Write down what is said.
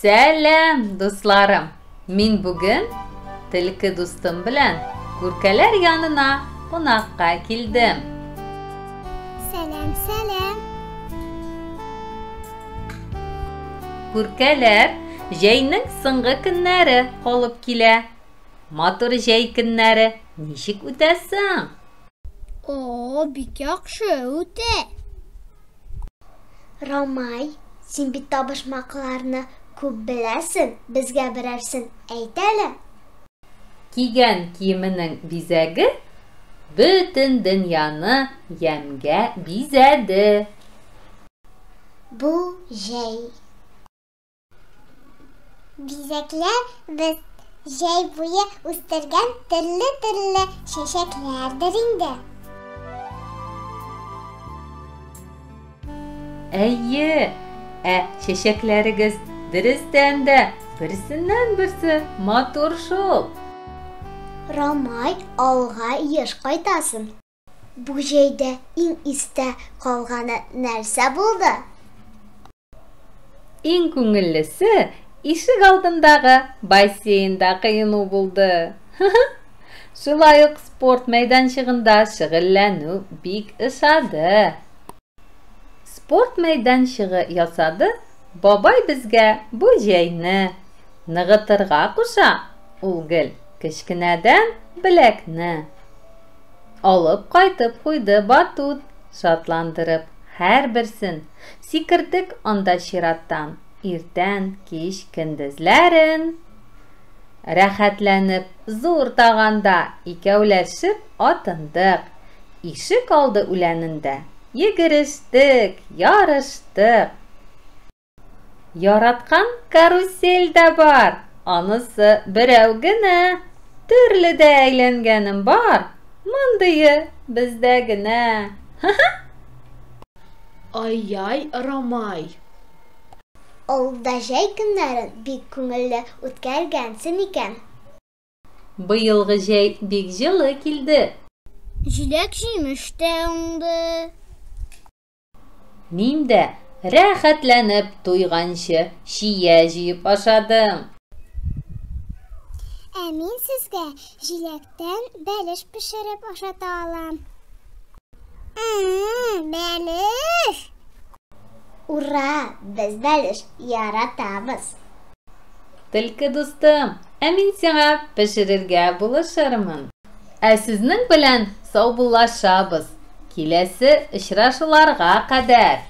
Сәлам, дусларым! Мин бүген Төлке дустым белән күркәләр янына кунакка килдем. Сәлам, сәлам! Күркәләр, җәйнең соңгы көннәре калып килә. Матур җәй көннәре ничек үтә соң? О, бик яхшы үтә. Рамай, син бит табышмакларны күп беләсен, безгә берәрсен әйт әле. Кигән киеменең бизәге бөтен дөньяны ямьгә бизәде. Бу җәй. Бизәкләр без җәй буе үстергән төрле-төрле чәчәкләрдер инде. Әйе, ә чәчәкләрегез дөрестән дә берсеннән-берсе матур шул. Рамай, авылга еш кайтасың. Бу җәйдә иң истә калганы нәрсә булды? Иң күңеллесе ишек алдындагы бассейнда коену булды. Шулай ук спорт мәйданчыгында шөгыльләнү бик ошады. Спорт мәйданчыгы ясады бабай безгә бу җәйне. Ныгытырга куша ул гел кечкенәдән беләкне. Алып кайтып куйды батут, шатландырып һәрберсен. Сикердек анда чираттан, иртән, кич, көндезләрен. Рәхәтләнеп зур таганда икәүләшеп атындык. Ишек алды үләнендә йөгерештек, ярыштык. Яраткан карусель дә бар, анысы берәү генә. Төрледә әйләнгәнем бар, мондые бездә генә. Ай-яй, Рамай! Авылда җәй көннәрен бик күңелле үткәргәнсең икән. Быелгы җәй бик җылы килде. Җиләк-җимеш тә уңды. Мин дә рәхәтләнеп туйганчы чия җыеп ашадым. Ә мин сезгә җиләктән бәлеш пешереп ашата алам. Бәлеш! Ура! Без бәлеш яратабыз. Төлке дустым, ә мин сиңа пешерергә булышырмын. Ә сезнең белән саубуллашабыз. Киләсе очрашуларга кадәр!